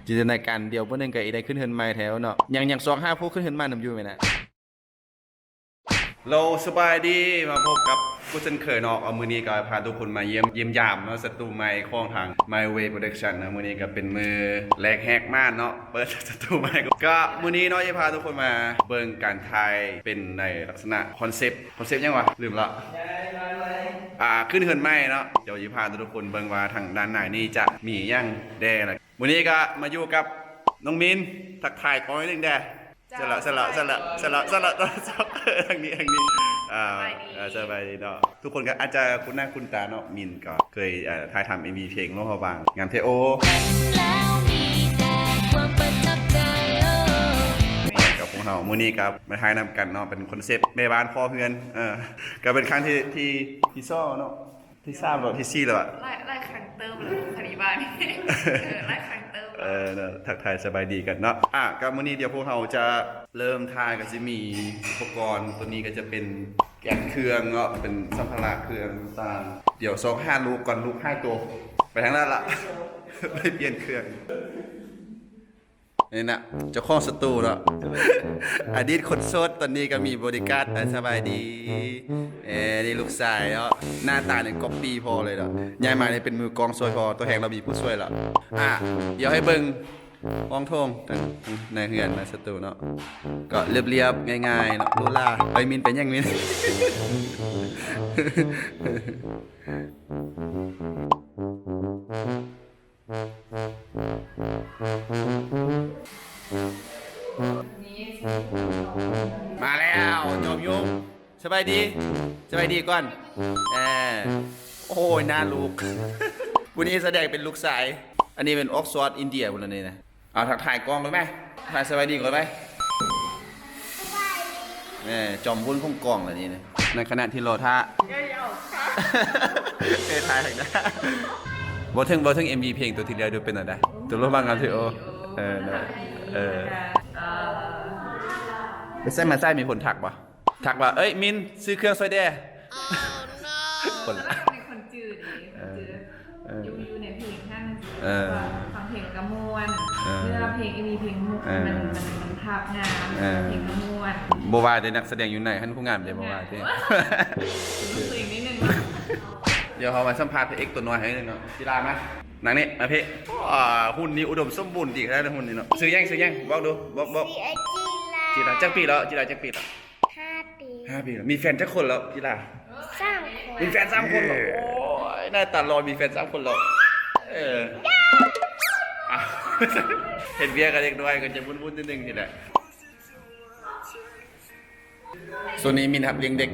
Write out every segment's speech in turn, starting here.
ຈິນຕະນາການດຽວມື້ໜຶ່ງກໍອີໄດ້ຂຶ້ນເຮືອນໃໝ່ແທ້ເນາະ. ຍັງ ຍັງຊອກຫາຜູ້ຂຶ້ນເຮືອນໃໝ່ນຳຢູ່ແມ່ນນະ. ໂລ ສະບາຍດີ ມາພົບກັບກູເຊັ່ນເຄີຍເນາະ. ເອົາ ມື້ນີ້ກໍພາທຸກຄົນມາຢ້ຽມ ຢ້ຽມຢາມເນາະ ສະຕູໃໝ່ຂອງທາງ My Way Production ເນາະ. ມື້ນີ້ກໍເປັນມື້ແລກແຫກມ່ານເນາະ ເປີດສະຕູໃໝ່. ກໍມື້ນີ້ເນາະ ຈະພາທຸກຄົນມາເບິ່ງການຖ່າຍເປັນໃນລັກສະນະຄອນເຊັບ ຄອນເຊັບຫຍັງວະ? ລືມລະ. ອ່າ ຂຶ້ນເຮືອນໃໝ່ເນາະ. ດຽວຈະພາທຸກຄົນເບິ່ງວ່າທາງດ້ານໃນນີ້ຈະມີຫຍັງແດ່ລະ. ມື້ນີ້ກໍມາຢູ່ກັບນ້ອງມິນ ທັກທາຍກ້ອງໜຶ່ງແດ່. ສະຫຼະ ສະຫຼະ ສະຫຼະ ສະຫຼະ ສະຫຼະ ທາງນີ້ ທາງນີ້ ອ່າ ສະບາຍດີ ເອີ ສະບາຍດີເນາະ. ທຸກຄົນກໍອາດຈະຄຸ້ນໜ້າຄຸ້ນຕາເນາະ ມິນກໍເຄີຍ ເອີ ຖ່າຍທຳເອັມວີເພງ ໂລກເຮົາບາງ ງານເທໂອ ແລ້ວມີແຕ່ຄວາມປະທັບໃຈ ໂອ້ ກັບພວກເຮົາ. ມື້ນີ້ກໍມາຖ່າຍນຳກັນເນາະ ເປັນຄອນເຊັບແມ່ບ້ານພໍ່ເຮືອນ ເອີ ກໍເປັນຄັ້ງທີ ທີ ທີສອງເນາະ ທີສາມແລ້ວ ທີສີ່ແລ້ວອະ ຫຼາຍ ຫຼາຍຄັ້ງເຕີບແລ້ວ ຄັນອີບ້ານ ເອີ ຫຼາຍຄັ້ງເຕີບແລ້ວ ເອີ ທັກທາຍສະບາຍດີກັນເນາະ. ອ່າ ກໍມື້ນີ້ດຽວພວກເຮົາຈະເລີ່ມຖ່າຍ ກໍຊິມີອຸປະກອນ ຕົວນີ້ກໍຈະເປັນແກະເຄື່ອງເນາະ ເປັນສຳພາລະເຄື່ອງຕ່າງໆ. ດຽວຊອກຫາລູກກ່ອນ ລູກຫາຍໂຕ ໄປທາງນັ້ນລະ ໄປປ່ຽນເຄື່ອງ. ນີ້ນະ ເຈົ້າຂອງສະຕູເນາະ ອະດີດຄົນໂສດ ຕອນນີ້ກໍມີບໍດີກາດ. ອ່າ ສະບາຍດີ ເອີ ນີ້ລູກຊາຍເນາະ ໜ້າຕານີ້ກັອບປີ້ພໍ່ເລີຍເນາະ. ຍ້າຍມານີ້ເປັນມືກ້ອງຊ່ວຍພໍ່ ຕົວແຮງລາວມີຜູ້ຊ່ວຍລະ. ອ່າ ດຽວໃຫ້ເບິ່ງຫ້ອງໂຖງ ໃນເຮືອນ ໃນສະຕູເນາະ ກໍລຽບໆ ງ່າຍໆ ເນາະ ຫຼູຫຼາ. ໄປ ມິນ ໄປຫຍັງມິນ? ມາແລ້ວ ຈອມຍຸງ ສະບາຍດີ ສະບາຍດີກ່ອນ ເອີ ໂອ້ຍ ໜ້າລູກ ຜູ້ນີ້ສະແດງເປັນລູກຊາຍ ອັນນີ້ເປັນອອກສະຟອດ ອິນເດຍພຸ້ນລະນີ້ນະ. ເອົາ ທັກທາຍກ້ອງກ່ອນໄໝ? ທັກທາຍສະບາຍດີກ່ອນໄໝ? ສະບາຍດີ ເອີ ຈອມວຸ້ນຂອງກ້ອງລະນີ້ນະ. ໃນຂະນະທີ່ລໍຖ້າ ເອີຍ ເອົາ ເອີຍ ຖ່າຍທາງໜ້າ ເວົ້າເຖິງ ເວົ້າເຖິງເອັມວີເພງຕົວທີ່ແລ້ວດູ ເປັນແນວໃດ? ຕົວລວມບາງງານທີ່ ໂອ ເອີ ເອີ ໄປໃສມາໃສ ມີຄົນທັກບໍ່? ທັກວ່າ ເອີຍ ມິນ ຊື້ເຄື່ອງຊ່ອຍແດ່. ຄົນລະ ເປັນຄົນຈື່ເດ້ ຄົນຈື່ ເອີ ຢູ່ ຢູ່ໃນເພງນັ້ນ ເອີ ຟັງເພງກໍມ່ວນ ເອີ ເນື້ອເພງ ເອັມວີເພງ ເອີ ມັນ ມັນ ມັນພາບງາມ ເອີ ເພງກໍມ່ວນ. ບໍ່ວ່າແຕ່ນັກສະແດງຢູ່ໃນຫັ້ນຜູ້ງາມເດ້ ບໍ່ວ່າເດ້ ຕົວເອງນິດໜຶ່ງ. ດຽວເຮົາມາສຳພາດພະເອກຕົວນ້ອຍໃຫ້ໜຶ່ງເນາະ. ຈິລາມາ ນັ່ງນີ້ ມາພີ້. ອ່າ ຫຸ່ນນີ້ອຸດົມສົມບູນດີຂະໜາດ ຫຸ່ນນີ້ເນາະ. ຊື່ຫຍັງ? ຊື່ຫຍັງ? ບອກດູ ບອກ ບອກ. ຈິລາ. ຈິລາ ຈັກປີແລ້ວ? ຈິລາ ຈັກປີແລ້ວ? ຫ້າປີ. ຫ້າປີແລ້ວ. ມີແຟນຈັກຄົນແລ້ວ ຈິລາ? ສາມຄົນ. ມີແຟນສາມຄົນແລ້ວ. ໂອ້ຍ ໜ້າຕາຫຼໍ່ ມີແຟນສາມຄົນແລ້ວ. ເອີ ເຮັດວຽກກັບເດັກນ້ອຍກໍຈະວຸ້ນໆ ນິດໜຶ່ງນີ້ແຫຼະ. ຊ່ວງນີ້ມິນຮັບລ້ຽງເດັກ.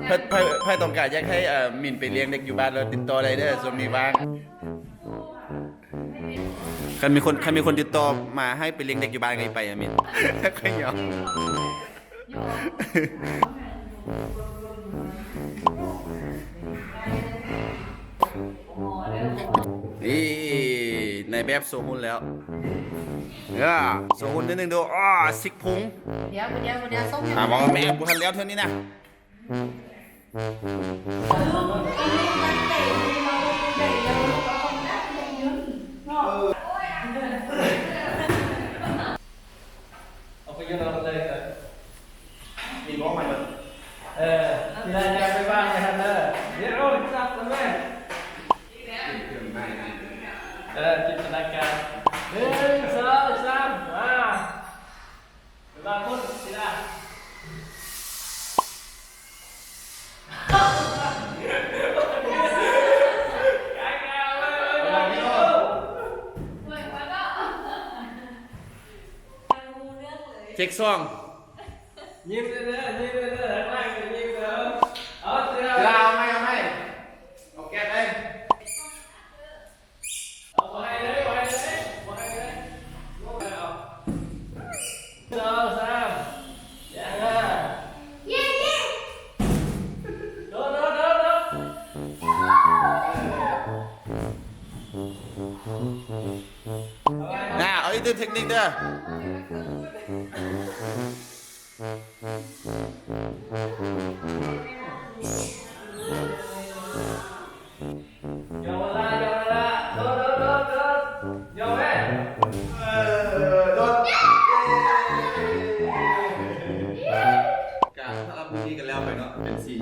ໃຜ ໃຜ ໃຜຕ້ອງການຢາກໃຫ້ ເອີ ມິນໄປລ້ຽງເດັກຢູ່ບ້ານ ແລ້ວຕິດຕໍ່ໄດ້ເດີ ຊ່ວງນີ້ວ່າງ. ຄັນມີຄົນ ຄັນມີຄົນຕິດຕໍ່ມາໃຫ້ໄປລ້ຽງເດັກຢູ່ບ້ານ ກໍຊິໄປ ອາ ມິນ ຂ້ອຍຍອມ. ນີ້ ນາຍແບບໂຊຫຸ່ນແລ້ວ. ເອີ ໂຊຫຸ່ນນິດໜຶ່ງດູ. ອໍ ຊິກພຸງ. ດຽວ ດຽວ ດຽວ ສົ່ງໃຫ້ ອ່າ ບໍ່ແມ່ນ ບໍ່ທັນແລ້ວເທື່ອນີ້ນະ. ເອົາໄປຢູ່ນຳເລີຍ. ມີບໍ່ໃໝ່ເບິດ? ເອີ ທີ່ໄດ້ຈະໄປວາງໄວ້ຫັ້ນເດີ. ດຽວເອົາຈັບກັນແມ່. ເອີ ຈິນຕະນາການ. ໜຶ່ງ ສອງ ສາມ ມາ. ບາງຄົນຊິລະ ເທກສອງ. ຍິ້ມເດີ ຍິ້ມເດີ ທາງຫຼັງຍິ້ມເດີ. ເອົາ ຊິລະ ເອົາໃໝ່ ເອົາໃໝ່ ເອົາແກັບເລີຍ. ນະ ເອົາອີກຕື່ມເທັກນິກເດີ.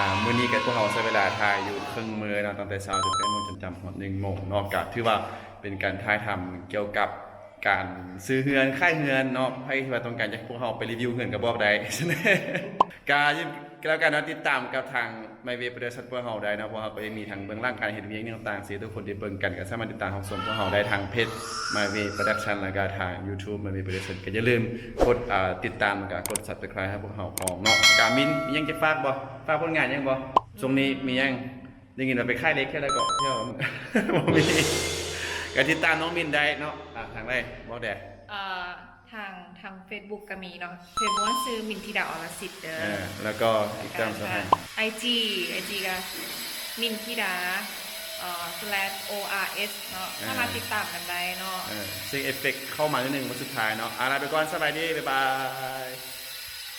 ອ່າ ມື້ນີ້ກໍພວກເຮົາໃຊ້ເວລາຖ່າຍຢູ່ເຄິ່ງມື້ເນາະ ຕັ້ງແຕ່ເຊົ້າຈົນແປດໂມງ ຈົນຈຳຮອດໜຶ່ງໂມງເນາະ ກໍຖືວ່າເປັນການຖ່າຍທຳກ່ຽວກັບການຊື້ເຮືອນ ຂາຍເຮືອນເນາະ ໃຜທີ່ວ່າຕ້ອງການຢາກໃຫ້ພວກເຮົາໄປຣີວິວເຮືອນກໍບອກໄດ້ ກໍ ກໍແລ້ວກັນເນາະ ຕິດຕາມກັບທາງ My Way Production ພວກເຮົາໄດ້ເນາະ ພວກເຮົາກໍຍັງມີທັງເບື້ອງຫຼັງການເຮັດວຽກຫຍັງຕ່າງໆ ທີ່ທຸກຄົນໄດ້ເບິ່ງກັນ ກໍສາມາດຕິດຕາມຮັບຊົມພວກເຮົາໄດ້ທາງເພຈ My Way Production ແລ້ວກໍທາງ YouTube My Way Production ກໍຢ່າລືມກົດ ອ່າ ຕິດຕາມ ແລ້ວກໍກົດ Subscribe ໃຫ້ພວກເຮົາພ້ອມເນາະ ກາມິນ ມີຫຍັງຈະຝາກບໍ່? ຝາກຜົນງານຫຍັງບໍ່? ຊ່ວງນີ້ມີຫຍັງ? ໄດ້ຍິນວ່າໄປຂາຍເຫຼັກແຖວໃດເກາະ ແຖວ ບໍ່ມີ ກໍຕິດຕາມນ້ອງມິນໄດ້ເນາະ ອ່າ ທາງໃດ ບອກແດ່. ເອີ ທາງ ທາງ Facebook ກໍມີເນາະ Facebook ຊື່ມິນທິດາ ອລະສິດເດີ ເອີ ແລ້ວກໍຕິດຕາມຊ່ອງທາງ IG IG ກໍມິນທິດາ ເອີ slash ors ເນາະ ເອີ ສາມາດຕິດຕາມກັນໄດ້ເນາະ ເອີ ເສັງເອຟເຟັກເຂົ້າມາໜ້ອຍໜຶ່ງ ມື້ສຸດທ້າຍເນາະ ອ່າ ລາໄປກ່ອນ ສະບາຍດີ ບາຍບາຍ.